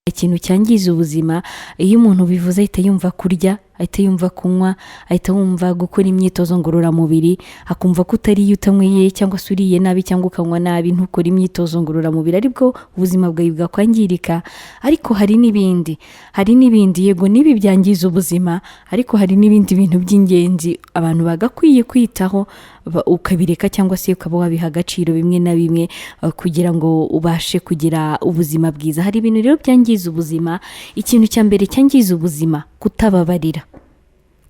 Ikintu cyangiza ubuzima, iyo umuntu bivuze ahita yumva kurya, ahita yumva kunywa, ahita yumva gukora imyitozo ngororamubiri, akumva ko utariye utanyweye cyangwa se uriye nabi cyangwa ukanywa nabi ntukore imyitozo ngororamubiri aribwo ubuzima bwawe bwakwangirika. Ariko hari n'ibindi, hari n'ibindi, yego n'ibi byangiza ubuzima, ariko hari n'ibindi bintu by'ingenzi abantu bagakwiye kwitaho, ukabireka cyangwa se ukaba wabiha agaciro bimwe na bimwe kugira ngo ubashe kugira ubuzima bwiza. Hari ibintu rero byangiza ubuzima. Ikintu cya mbere cyangiza ubuzima, kutababarira.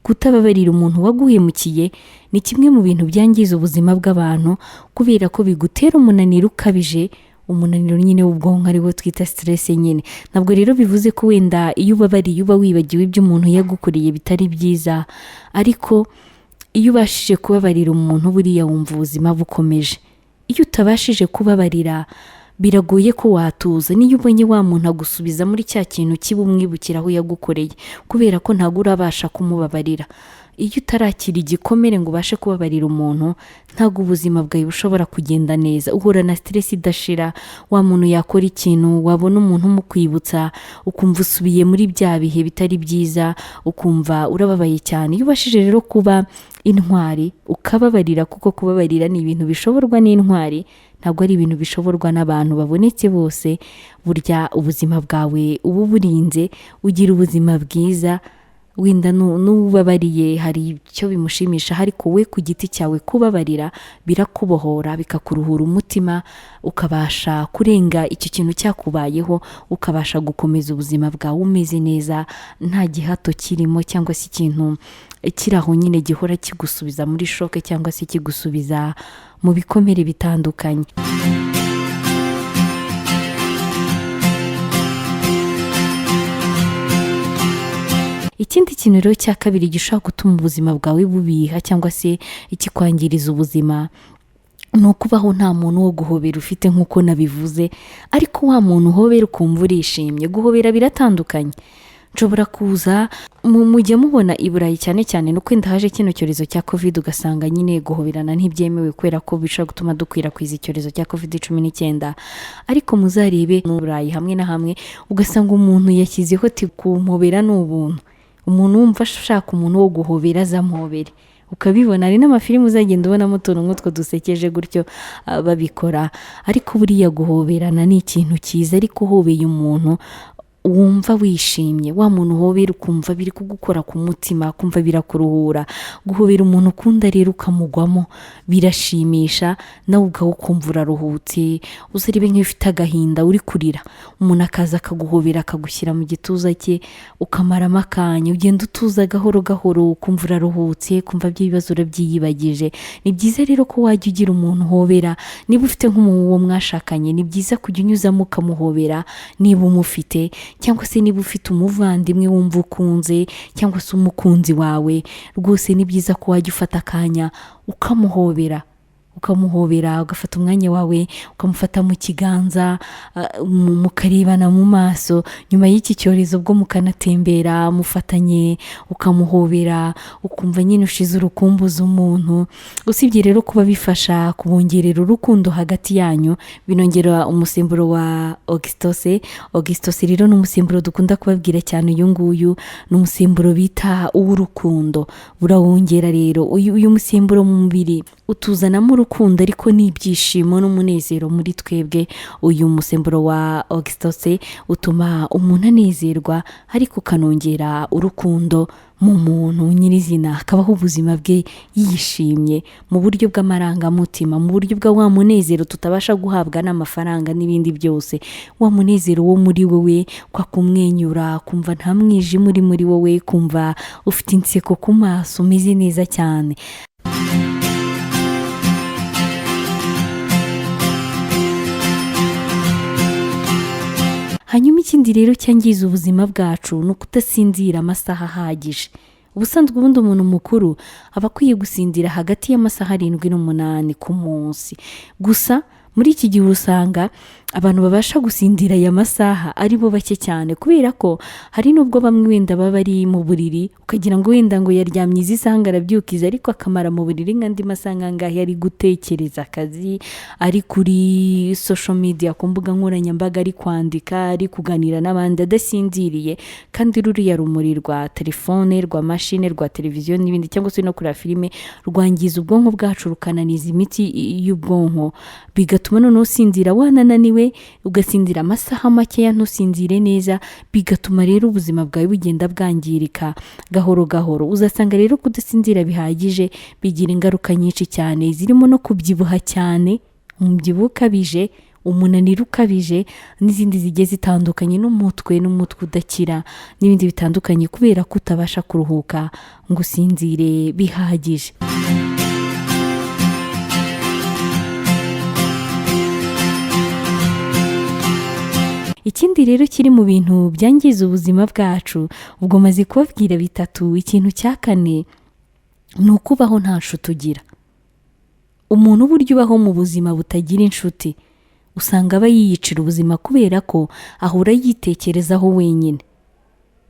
Kutababarira umuntu waguhemukiye ni kimwe mu bintu byangiza ubuzima bw'abantu, kubera ko bigutera umunaniro ukabije, umunaniro nyine w'ubwonko ariwo twita stress nyine. Ntabwo rero bivuze ko wenda iyo ubabariye uba wibagiwe ibyo umuntu yagukoreye bitari byiza, ariko iyo ubashije kubabarira umuntu buriya wumva ubuzima bukomeje. Iyo utabashije kubabarira biragoye ko watuza, niyo ubonye wa muntu agusubiza muri cya kintu kiba umwibukira aho yagukoreye, kubera ko ntabwo urabasha kumubabarira. Iyo utarakira igikomere ngo ubashe kubabarira umuntu, ntabwo ubuzima bwawe bushobora kugenda neza. Uhura na stress idashira, wa muntu yakora ikintu, wabona umuntu umukwibutsa, ukumva usubiye muri bya bihe bitari byiza, ukumva urababaye cyane. Iyo ubashije rero kuba intwari ukababarira, kuko kubabarira ni ibintu bishoborwa n'intwari, ntabwo ari ibintu bishoborwa n'abantu babonetse bose, burya ubuzima bwawe uba uburinze, ugira ubuzima bwiza. Wenda n'ubabariye hari icyo bimushimisha, ariko we ku giti cyawe kubabarira birakubohora, bikakuruhura umutima, ukabasha kurenga icyo kintu cyakubayeho, ukabasha gukomeza ubuzima bwawe umeze neza, nta gihato kirimo cyangwa se ikintu kiri aho nyine gihora kigusubiza muri shoke cyangwa se kigusubiza mu bikomere bitandukanye. Ikindi kintu rero cya kabiri gishobora gutuma ubuzima bwawe bubiha cyangwa se kikwangiriza ubuzima, ni ukubaho nta muntu wo guhobera ufite nk'uko nabivuze, ariko wa muntu uhobera ukumva urishimye. Guhobera biratandukanye. Nshobora kuza, mujya mubona i Burayi cyane cyane nuko wenda haje kino cyorezo cya Covid, ugasanga nyine guhoberana ntibyemewe kubera ko bishobora gutuma dukwirakwiza icyorezo cya Covid 19. Ariko muzarebe mu Burayi hamwe na hamwe, ugasanga umuntu yashyizeho ati kumpobera ni ubuntu. Umuntu wumva ashaka umuntu wo guhobera azamuhobere. Ukabibona, hari n'amafilimu uzagenda ubonamo utuntu nk'utwo dusekeje gutyo babikora. Ariko buriya guhoberana ni ikintu cyiza, ariko uhobeye umuntu wumva wishimye, wa muntu uhobera ukumva biri kugukora ku mutima, ukumva birakuruhura. Guhobera umuntu ukunda rero ukamugwamo birashimisha, nawe ubwawe ukumva uraruhutse. Uzarebe nk'iyo ufite agahinda uri kurira, umuntu akaza akaguhobera akagushyira mu gituza cye, ukamaramo akanya, ugenda utuza gahoro gahoro, ukumva uraruhutse, ukumva bya bibazo urabyiyibagije. Ni byiza rero ko wajya ugira umuntu uhobera, niba ufite nk'uwo mwashakanye, ni byiza kujya unyuzamo ukamuhobera niba umufite, cyangwa se niba ufite umuvandimwe wumva ukunze cyangwa se umukunzi wawe, rwose ni byiza ko wajya ufata akanya ukamuhobera, ukamuhobera, ugafata umwanya wawe ukamufata mu kiganza, mukarebana mu maso. Nyuma y'iki cyorezo bwo mukanatembera mufatanye, ukamuhobera, ukumva nyine ushize urukumbuzi umuntu. Usibye rero kuba bifasha kubongerera urukundo hagati yanyu, binongera umusemburo wa oxytocin. Oxytocin rero ni umusemburo dukunda kubabwira cyane, uyu nguyu ni umusemburo bita uw'urukundo, burawongera rero. Uyu musemburo mu mubiri utuzanamo urukundo ariko n'ibyishimo n'umunezero muri twebwe. Uyu musemburo wa oxytocin utuma umuntu anezerwa, ariko ukanongera urukundo mu muntu nyirizina, akabaho ubuzima bwe yishimye mu buryo bw'amarangamutima, mu buryo bwa wa munezero tutabasha guhabwa n'amafaranga n'ibindi byose, wa munezero wo muri wowe, kwa kumwenyura, kumva nta mwijima uri muri wowe, kumva ufite inseko ku maso, umeze neza cyane. Hanyuma ikindi rero cyangiza ubuzima bwacu ni ukudasinzira amasaha ahagije. Ubusanzwe ubundi umuntu mukuru aba akwiye gusinzira hagati y'amasaha 7 n'umunani ku munsi. Gusa Muri iki gihe usanga abantu babasha gusinzira aya masaha ari bo bake cyane, kubera ko hari n'ubwo bamwe wenda baba bari mu buriri ukagira ngo wenda ngo yaryamye izi saha ngo arabyukiza, ariko akamara mu buriri nk'andi masaha angahe ari gutekereza akazi, ari kuri social media, ku mbuga nkoranyambaga, ari kwandika, ari kuganira n'abandi adasinziriye. Kandi ruriya rumuri rwa telefone, rwa mashine, rwa televiziyo n'ibindi, cyangwa se no kureba filime, rwangiza ubwonko bwacu, rukananiza imitsi y'ubwonko, bigatuma noneho usinzira wanananiwe, ugasinzira amasaha makeya, ntusinzire neza, bigatuma rero ubuzima bwawe bugenda bwangirika gahoro gahoro. Uzasanga rero kudasinzira bihagije bigira ingaruka nyinshi cyane, zirimo no kubyibuha cyane, umubyibuho ukabije, umunaniro ukabije, n'izindi zigiye zitandukanye, n'umutwe udakira n'ibindi bitandukanye, kubera ko utabasha kuruhuka ngo usinzire bihagije. Ikindi rero kiri mu bintu byangiza ubuzima bwacu, ubwo maze kubabwira bitatu, ikintu cya kane ni ukubaho nta nshuti ugira. Umuntu uburyo ubaho mu buzima butagira inshuti, usanga aba yiyicira ubuzima, kubera ko ahora yitekerezaho wenyine.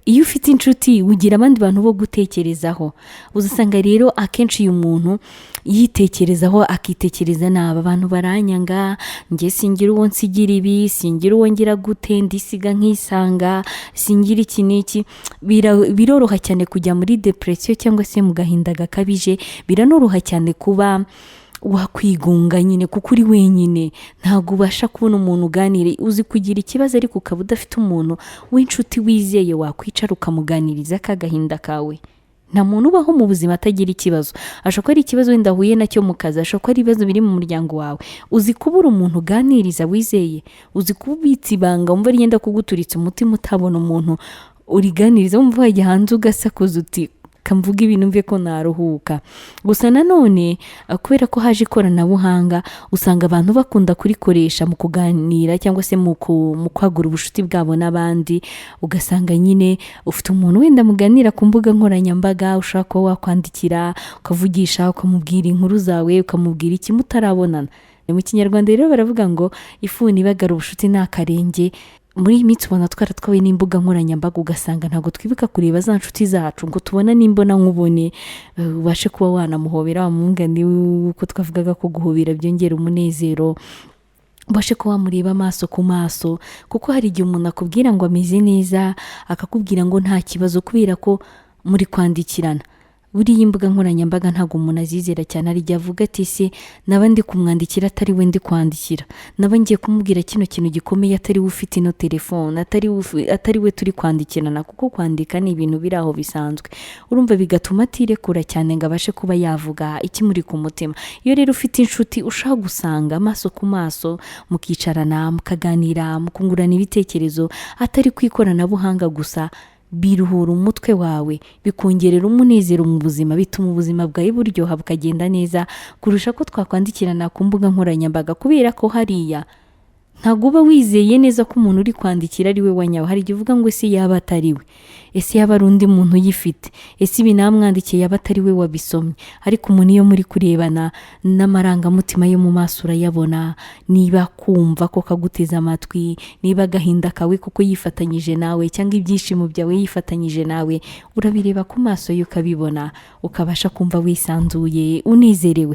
Iyo ufite inshuti ugira abandi bantu bo gutekerezaho. Uzasanga rero akenshi uyu muntu yitekerezaho, akitekereza nabi, abantu baranyanga, njye singira uwo nsigira ibi, singira uwo ngira gute, ndisiga nkisanga, singira iki n'iki. Biroroha cyane kujya muri depression cyangwa se mu gahinda gakabije, biranoroha cyane kuba wakwigunga nyine, kuko uri wenyine, ntabwo ubasha kubona umuntu uganira. Uzi kugira ikibazo ariko ukaba udafite umuntu w'inshuti wizeye wakwicara ukamuganiriza ka gahinda kawe. Nta muntu ubaho mu buzima atagira ikibazo. Ashobora kuba ari ikibazo wenda ahuye nacyo mu kazi, ashobora kuba ari ibibazo biri mu muryango wawe. Uzi kubura umuntu uganiriza wizeye, uzi kuba ubitse ibanga wumva ryenda kuguturitsa umutima, utabona umuntu uriganiriza, wumva wajya hanze ugasakuza uti kamvuga ibintu mve ko naruhuka. Gusa nanone kubera ko haje ikoranabuhanga, usanga abantu bakunda kurikoresha mu kuganira cyangwa se mu kwagura ubucuti bwabo n'abandi. Ugasanga nyine ufite umuntu wenda muganira ku mbuga nkoranyambaga, ushobora kuba wakwandikira, ukavugisha, ukamubwira inkuru zawe, ukamubwira iki mutarabonana. Mu Kinyarwanda rero baravuga ngo ifuni ibagara ubucuti ni akarenge. Muri iyi minsi ubona twaratwawe n'imbuga nkoranyambaga, ugasanga ntabwo twibuka kureba za nshuti zacu ngo tubona n'imbona nkubone, ubashe kuba wanamuhobera wamungane, uko twavugaga ko guhobera byongera umunezero, ubashe kuba wamureba amaso ku maso. Kuko hari igihe umuntu akubwira ngo ameze neza, akakubwira ngo nta kibazo, kubera ko muri kwandikirana. Buriya imbuga nkoranyambaga ntabwo umuntu azizera cyane, hari igihe avuga ati se naba ndi kumwandikira atari we ndi kwandikira, naba ngiye kumubwira kino kintu gikomeye atari we ufite ino telefone, atari we turi kwandikirana, kuko kwandika ni ibintu biri aho bisanzwe. Urumva bigatuma atirekura cyane ngo abashe kuba yavuga ikimuri ku mutima. Iyo rero ufite inshuti ushaka gusanga amaso ku maso, mukicarana, mukaganira, mukungurana ibitekerezo, atari ku ikoranabuhanga gusa, biruhura umutwe wawe, bikongerera umunezero mu buzima, bituma ubuzima bwawe buryoha bukagenda neza kurusha ko twakwandikirana ku mbuga nkoranyambaga, kubera ko hariya ntabwo uba wizeye neza ko umuntu uri kwandikira ari we wa nyawe. Hari igihe uvuga ngo ese yaba atari we, ese yaba ari undi muntu uyifite, ese ibi namwandikiye yaba atari we wabisomye. Ariko umuntu iyo muri kurebana n'amarangamutima yo mu maso urayabona, niba kumva ko kaguteze amatwi, niba agahinda kawe kuko yifatanyije nawe, cyangwa ibyishimo byawe yifatanyije nawe, urabireba ku maso ye ukabibona, ukabasha kumva wisanzuye, unezerewe.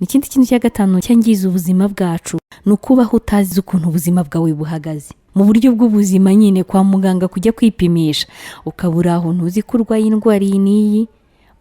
Ikindi kintu cya gatanu cyangiza ubuzima bwacu ni ukubaho utazi ukuntu ubuzima bwawe buhagaze mu buryo bw'ubuzima. Nyine kwa muganga kujya kwipimisha ukabura aho ntuzi ko urwaye indwara iyi n'iyi,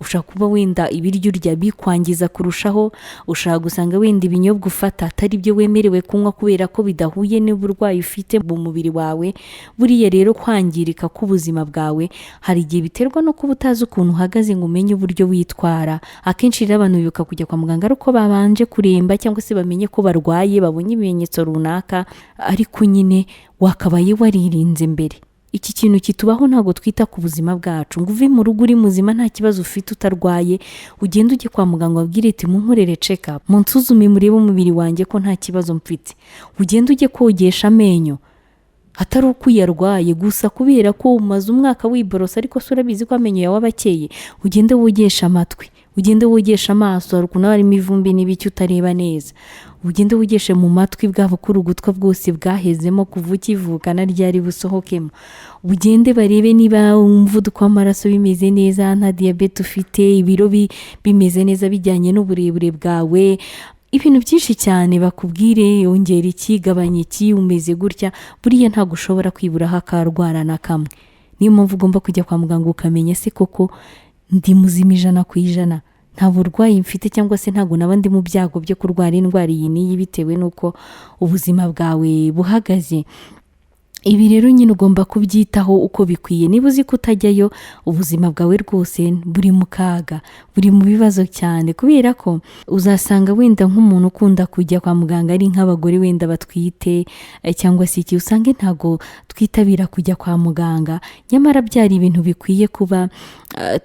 ushobora kuba wenda ibiryo urya bikwangiza kurushaho, ushobora gusanga wenda ibinyobwa ufata atari byo wemerewe kunywa kubera ko bidahuye n'uburwayi ufite mu mubiri wawe. Buriya rero kwangirika k'ubuzima bwawe hari igihe biterwa no kuba utazi ukuntu uhagaze ngo umenye uburyo witwara. Akenshi rero abantu bibuka kujya kwa muganga ari uko babanje kuremba cyangwa se bamenye ko barwaye, babonye ibimenyetso runaka, ariko nyine wakabaye waririnze mbere. Iki kintu kitubaho, ntabwo twita ku buzima bwacu. Ngo uve mu rugo uri muzima, nta kibazo ufite, utarwaye, ugende ujye kwa muganga wabwire ati munkorere check up, munsuzume murebe umubiri wanjye ko nta kibazo mfite. Ugende ujye kogesha amenyo. Atari uko uyarwaye gusa, kubera ko umaze umwaka wiborosa, ariko se urabizi ko amenyo yawe aba akeye? Ugende wogesha amatwi, ugende wogesha amaso, hari ukuntu haba harimo ivumbi n'ibiki utareba neza. Ugende wogeshe mu matwi, bwa bukurugutwa bwose bwahezemo kuva ukivuka na ryari busohokemo. Ugende barebe niba umuvuduko w'amaraso bimeze neza, nta diyabete ufite, ibiro bimeze neza bijyanye n'uburebure bwawe, ibintu byinshi cyane bakubwire, yongera iki, gabanya iki, umeze gutya. Buriya ntabwo ushobora kwiburaho akarwara na kamwe. Niyo mpamvu ugomba kujya kwa muganga ukamenya se koko ndi muzima 100%, nta burwayi mfite, cyangwa se ntabwo naba ndi mu byago byo kurwara indwara iyi n'iyi bitewe n'uko ubuzima bwawe buhagaze. Ibi rero nyine ugomba kubyitaho uko bikwiye. Niba uzi ko utajyayo, ubuzima bwawe rwose buri mu kaga, buri mu bibazo cyane, kubera ko uzasanga wenda nk'umuntu ukunda kujya kwa muganga ari nk'abagore wenda batwite, cyangwa se iki, usange ntabwo twitabira kujya kwa muganga, nyamara byari ibintu bikwiye kuba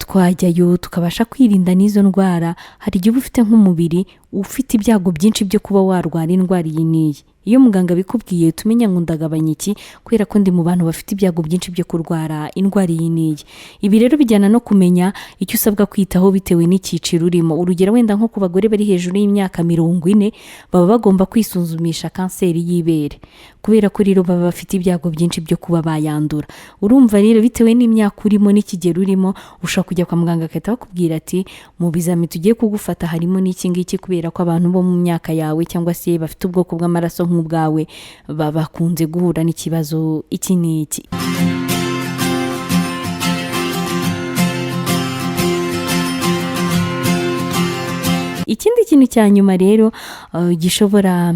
twajyayo tukabasha kwirinda n'izo ndwara. Hari igihe uba ufite nk'umubiri ufite ibyago byinshi byo kuba warwara indwara iyi n'iyi. Iyo muganga abikubwiye, tumenya ngo ndagabanya iki kubera ko ndi mu bantu bafite ibyago byinshi byo kurwara indwara iyi n'iyi. Ibi rero bijyana no kumenya icyo usabwa kwitaho bitewe n'icyiciro urimo. Urugero wenda nko ku bagore bari hejuru y'imyaka 40, baba bagomba kwisuzumisha kanseri y'ibere, kubera ko rero baba bafite ibyago byinshi byo kuba bayandura. Urumva rero bitewe n'imyaka urimo n'ikigero urimo, ushobora kujya kwa muganga agahita bakubwira ati mu bizami tugiye kugufata harimo n'iki ngiki, kubera ko abantu bo mu myaka yawe cyangwa se bafite ubwoko bw'amaraso nk'ubwawe bakunze guhura n'ikibazo iki n'iki. Ikindi kintu cya nyuma rero gishobora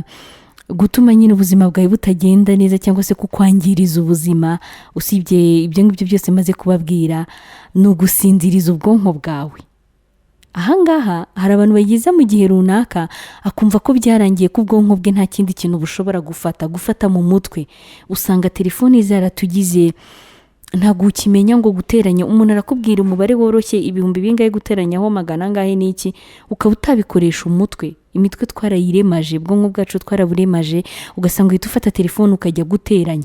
gutuma nyine ubuzima bwawe butagenda neza cyangwa se kukwangiriza ubuzima, usibye ibyo ngibyo byose maze kubabwira, ni ugusinziriza ubwonko bwawe. Ahangaha hari abantu bageze mu gihe runaka akumva ko byarangiye, ko ubwonko bwe nta kindi kintu bushobora gufata mu mutwe. Usanga telefoni zaratugize, ntabwo ukimenya ngo guteranya, umuntu arakubwira umubare woroshye ibihumbi bingahe guteranyaho magana angahe n'iki, ukaba utabikoresha umutwe. Imitwe twarayiremaje, ubwonko bwacu twaraburemaje, ugasanga uhita ufata telefone ukajya guteranya.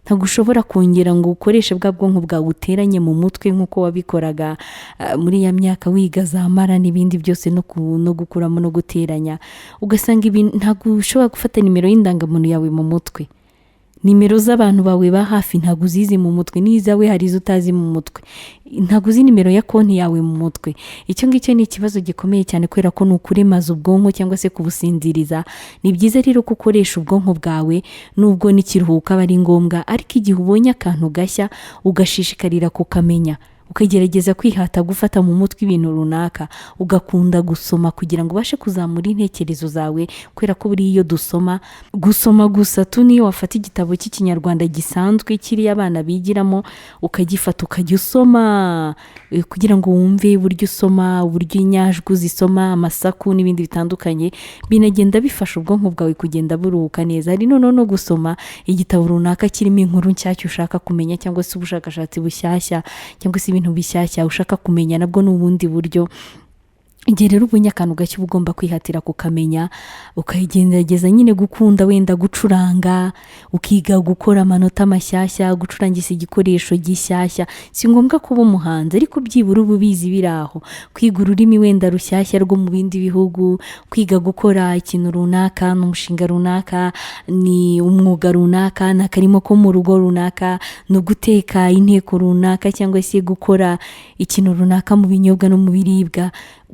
Ntabwo ushobora kongera ngo ukoreshe bwa bwonko bwawe uteranye mu mutwe nk'uko wabikoraga muri ya myaka wiga za mara n'ibindi byose, no gukuramo no guteranya. Ugasanga ibi ntabwo ushobora gufata nimero y'indangamuntu yawe mu mutwe, nimero z'abantu bawe ba hafi ntabwo uzizi mu mutwe, n'izawe hari izo utazi mu mutwe, ntabwo uzi nimero ya konti yawe mu mutwe. Icyo ngicyo ni ikibazo gikomeye cyane, kubera ko ni ukuremaza ubwonko cyangwa se kubusinziriza. Ni byiza rero ko ukoresha ubwonko bwawe, nubwo n'ikiruhuko aba ari ngombwa, ariko igihe ubonye akantu gashya ugashishikarira kukamenya, ukagerageza kwihata gufata mu mutwe ibintu runaka, ugakunda gusoma kugira ngo ubashe kuzamura intekerezo zawe, kubera ko buriya iyo dusoma, gusoma gusa tu, niyo wafata igitabo cy'ikinyarwanda gisanzwe kiriya abana bigiramo ukagifata ukajya usoma, kugira ngo wumve uburyo usoma, uburyo inyajwi uzisoma, amasaku n'ibindi bitandukanye, binagenda bifasha ubwonko bwawe kugenda buruhuka neza. Hari noneho no gusoma igitabo runaka kirimo inkuru nshyashya ushaka kumenya, cyangwa se ubushakashatsi bushyashya, cyangwa se ibintu bishyashya ushaka kumenya, nabwo ni ubundi buryo. Igihe rero ubonye akantu gashya uba ugomba kwihatira kukamenya, ukagerageza nyine gukunda wenda gucuranga, ukiga gukora amanota mashyashya, gucurangisha igikoresho gishyashya. Si ngombwa kuba umuhanzi, ariko byibura uba ubizi biri aho. Kwiga ururimi wenda rushyashya rwo mu bindi bihugu, kwiga gukora ikintu runaka, ni umushinga runaka, ni umwuga runaka, ni akarimo ko mu rugo runaka, ni uguteka inteko runaka, cyangwa se gukora ikintu runaka mu binyobwa no mu biribwa,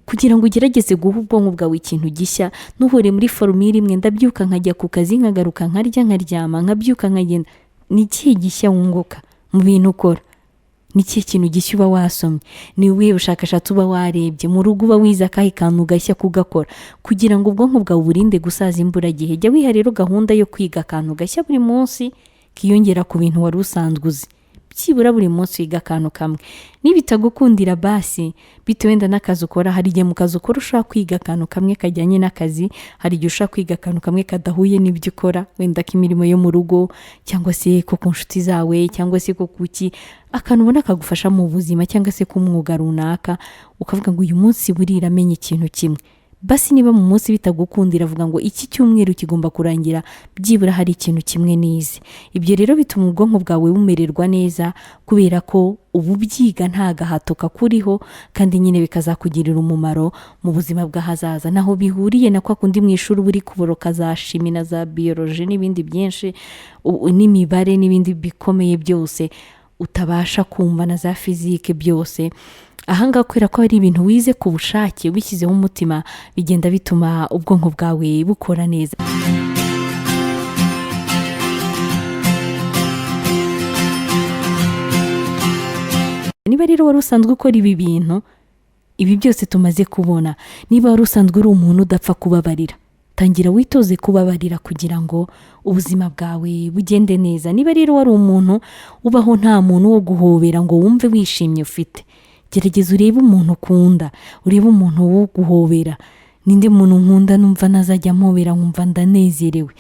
kugira ngo ugerageze guha ubwonko bwawe ikintu gishya. Ntuhure muri forumire imwe, ndabyuka nkajya ku kazi, nkagaruka nkarya, nkaryama, nkabyuka nkagenda. Ni ikihe gishya wunguka mu bintu ukora? Ni ikihe kintu gishya uba wasomye? Ni ubuhe bushakashatsi uba warebye? Mu rugo uba wize akahe kantu gashya kugakora, kugira ngo ubwonko bwawe burinde gusaza imburagihe? Jya wiha rero gahunda yo kwiga akantu gashya buri munsi kiyongera ku bintu wari usanzwe uzi. Byibura buri munsi wiga akantu kamwe. Nibitagukundira basi bitewe wenda n'akazi ukora, hari igihe mu kazi ukora ushobora kwiga akantu kamwe kajyanye n'akazi, hari igihe ushobora kwiga akantu kamwe kadahuye n'ibyo ukora, wenda k'imirimo yo mu rugo, cyangwa se ko ku nshuti zawe, cyangwa se ko kuki, akantu ubona kagufasha mu buzima cyangwa se k'umwuga runaka, ukavuga ngo uyu munsi burira amenye ikintu kimwe. Basi niba mu munsi bitagukundira, avuga ngo iki cyumweru kigomba kurangira byibura hari ikintu kimwe nize. Ibyo rero bituma ubwonko bwawe bumererwa neza, kubera ko uba ubyiga nta gahato kakuriho, kandi nyine bikazakugirira umumaro mu buzima bw'ahazaza. Naho bihuriye na kwa kundi mu ishuri uba uri kuboroka za chimie na za biologie n'ibindi byinshi, n'imibare n'ibindi bikomeye byose utabasha kumva, na za physique byose. Ahangaha kubera ko hari ibintu wize ku bushake, ubishyizeho umutima, bigenda bituma ubwonko bwawe bukora neza. Niba rero wari usanzwe ukora ibi bintu, ibi byose tumaze kubona, niba wari usanzwe uri umuntu udapfa kubabarira, tangira witoze kubabarira kugira ngo ubuzima bwawe bugende neza. Niba rero wari umuntu ubaho nta muntu wo guhobera ngo wumve wishimye ufite, gerageza urebe umuntu ukunda, urebe umuntu wo guhobera. Ninde muntu nkunda numva nazajya mpobera nkumva ndanezerewe?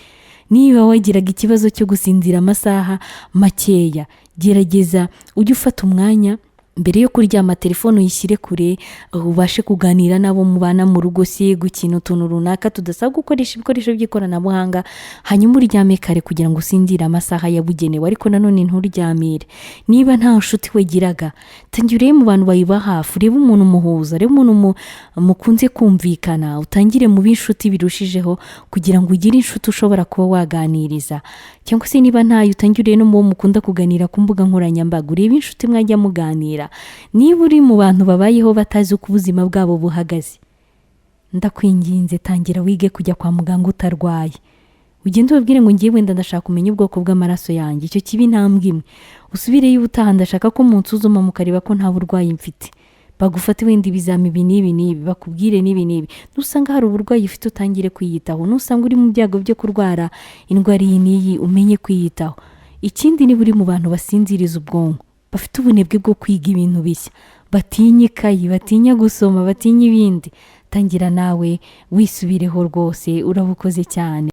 Niba wagiraga ikibazo cyo gusinzira amasaha makeya, gerageza ujye ufata umwanya mbere yo kuryama, telefone uyishyire kure, ubashe kuganira n'abo mubana mu rugo, se gukina utuntu runaka tudasaba gukoresha ibikoresho by'ikoranabuhanga, hanyuma uryame kare kugira ngo usinzire amasaha yabugenewe, ariko nanone nturyamire. Niba nta nshuti wagiraga, tangira urebe mu bantu bayiba hafi, urebe umuntu umuhuza, urebe umuntu mukunze kumvikana, utangire mu b'inshuti birushijeho kugira ngo ugire inshuti ushobora kuba waganiriza. Cyangwa se niba ntayo, utangire urebe no mu bo mukunda kuganira ku mbuga nkoranyambaga, urebe inshuti mwajya muganira. Niba uri mu bantu babayeho batazi uko ubuzima bwabo buhagaze, ndakwinginze tangira wige kujya kwa muganga utarwaye. Ugende ubabwire ngo ngiye wenda ndashaka kumenya ubwoko bw'amaraso yanjye, icyo kiba intambwe imwe. Usubireyo ubutaha, ndashaka ko munsuzuma mukareba ko nta burwayi mfite, bagufate wenda ibizami ibi n'ibi n'ibi, bakubwire n'ibi n'ibi. Nusanga hari uburwayi ufite, utangire kwiyitaho. Nusanga uri mu byago byo kurwara indwara iyi n'iyi, umenye kwiyitaho. Ikindi, niba uri mu bantu basinziriza ubwonko, bafite ubunebwe bwo kwiga ibintu bishya, batinya ikayi, batinya gusoma, batinya ibindi, tangira nawe wisubireho rwose, urabukoze cyane.